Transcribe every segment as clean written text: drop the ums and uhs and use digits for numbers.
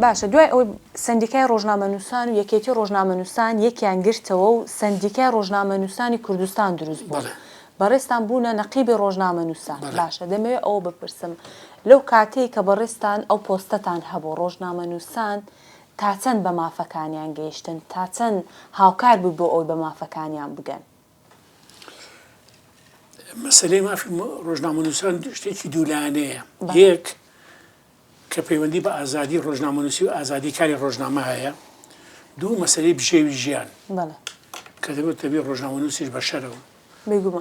باشە دوای ئەوەی سەندیکای ڕۆژنامەنووسان و یەکێتی ڕۆژنامەنووسان یەکیان گرتەوە و سەندیکای ڕۆژنامەنووسانی کوردستان دروست بوو بەڕێزتان بوونە نەقیبی ڕۆژنامەنووسان باشە دەمەوێت ئەوە بپرسم لەو کاتەی کە بەڕێزتان ئەو پۆستەتان هەبوو ڕۆژنامەنووسان تا چەند بە مافەکانیان گەیشتن تا چەند هاوکار بووی بۆ ئەوەی بە مافەکانیان بگەن؟ مەسەلەی مافی ڕۆژنامەنووسان شتێکی دوولایەنەیە یەک کە پەیوەندی بە ئازادی ڕۆژنامەنووسی و ئازادی کاری ڕۆژنامە هەیە دوو مەسەلەی بژێوی ژیان کە دەبێت دەبێت ڕۆژنامەنووسیش بەشەرە و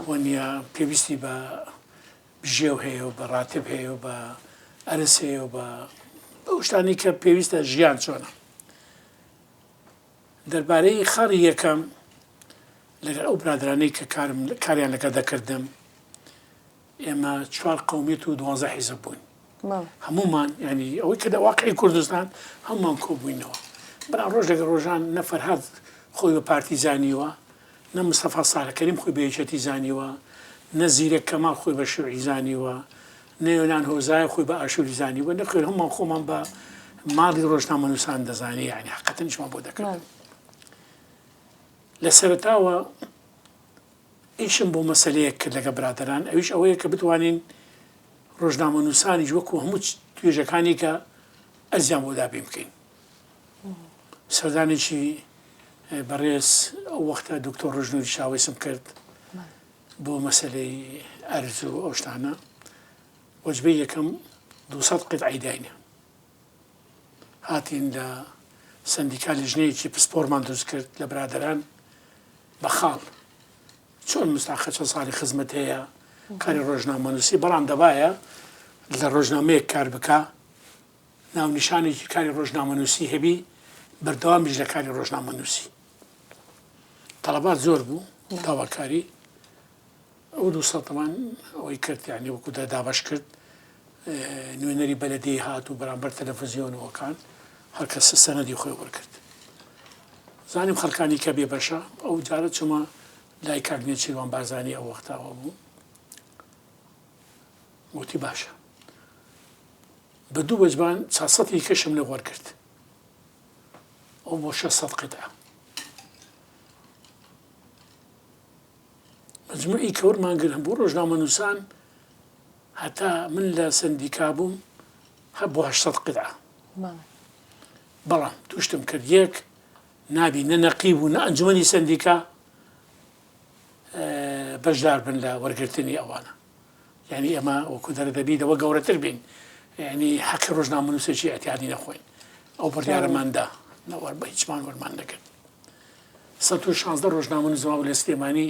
وەنیە پێویستی بە بژێو هەیە و بە ڕاتب هەیە و بە ئەرس هەیە و بە ئەو شتانی کە پێویستە ژیان چۆنە دەربارەی خاڵی یەکەم لەگەڵ ئەو برادرانەی کە کارم کاریان لەگەڵ دەکردم ئێمە چوار قومیت و دوانزە حیزب بووین هەمومان ینی ئەوەی کە لە واقعی کوردستان هەمومان کۆبووینەوە بەڵام ڕۆژ لەگەڵ ڕۆژان نە فەرهاد خۆی بە پارتی زانیوە نە مستەفا ساڵح کەریم خۆی بە یەکێتی زانیوە نە زیرەک کەمال خۆی بە شیوعی زانیوە نە یۆنان هۆزایە خۆی بە ئاشوری زانیوە نە خوێن هەمومان خۆمان بە ماڵی ڕۆژنامەنووسان دەزانی یعنی حقەتەنیشمان بۆ دەکرد لە سەرەتاوە ئیشم بۆ مەسەلەیەک کرد لەگە برادەران ئەویش ئەوەیە کە بتوانین ڕۆژنامەنووسانیش وەکو هەموو توێژەکانی کە ئەرزیان بۆ دابین بکەین سەردانێکی بەڕێز ئەو وەختە دکتۆر ڕژنوری شاوەیسم کرد بۆ مەسلەی ئەرز و ئەو شتانە وەجبەی یەکەم 200 قطعی داینە هاتین لە سندیکا لیژنەیەکی پسپۆرمان دروست کرد لە برادەران بە خاڵ چۆن مستاقە چەند ساڵی خزمەت هەیە کاری ڕۆژنامەنووسی بەڵام دەبایە لە ڕۆژنامەیەک کار بکە ناونیشانێکی کاری ڕۆژنامەنووسی هەبی بەردەوامیش لە کاری ڕۆژنامەنووسی تەڵەبات زۆر بوو داواکاری ئەو دوو سەتمان ئەوەی کرد یعنی وەکو دابەش کرد نوێنەری بەلەدی هات و بەرامبەر تەلەفزیۆنەوەکان هەر کەس سەنەدی خۆی وەرگرت زانیم خەڵکانی کە بێ بەشە ئەو جارە چوومە لای کاک نێچیروان بارزانی ئەو وەختاوە بوو وتی باشە بە دوو وەجبان چاسەتی کەشم لێ وەرگرت ئەو بۆ 600 قطعە مجموعی کە وەرمان گرت بۆ ڕۆژنامەنووسان هەتا من لە سندیکا بووم هە بۆ 800 قطعە بەڵام توشتم کرد یەک نابی نە نەقیب و نە ئەنجومەنی سندیکا بەشدار بن لە وەرگرتنی ئەوانە یعنی ئێمە وەکو دەرە دەبی لەوە گەورەتر بین یعنی حەقی ڕۆژنامەنووسێکی ئەتیادی نەخۆین ئەو بڕیارەماندا نەوەر بە هیچمان وەرمان نەکرد 116 ڕۆژنامەنووس مابوو لە سلێمانی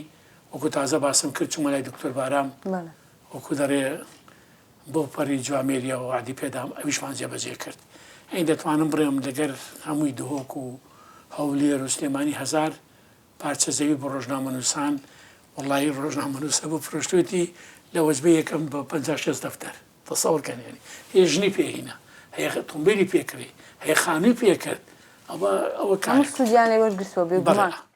وەکو تازە باسم کرد چوومە لای دکتۆر بارام وەکو دەڕێ بۆ پەڕی جوامێریەوە وعدی پێدام ئەویشمان جێبەجێ کرد ئەین دەتوانم بڵێم لەگەر هەمووی دهۆک و هەولێر و سلێمانی هەزار پارچە زەوی بۆ ڕۆژنامەنووسان وەڵایی ڕۆژنامەنووس هەبوو فرۆشتوێتی لە وەجبەی یەکەم بە 50 60 دەفتەر تەسەور کەن یانی هەیە ژنی پێ هینا هەیە تۆمبیلی پێ کڕی هەیە خانووی پێ کرد ئەوە ئەوە کار هەموو سوودیان لێ وەرگرتووە بێگومان. بەڵێ.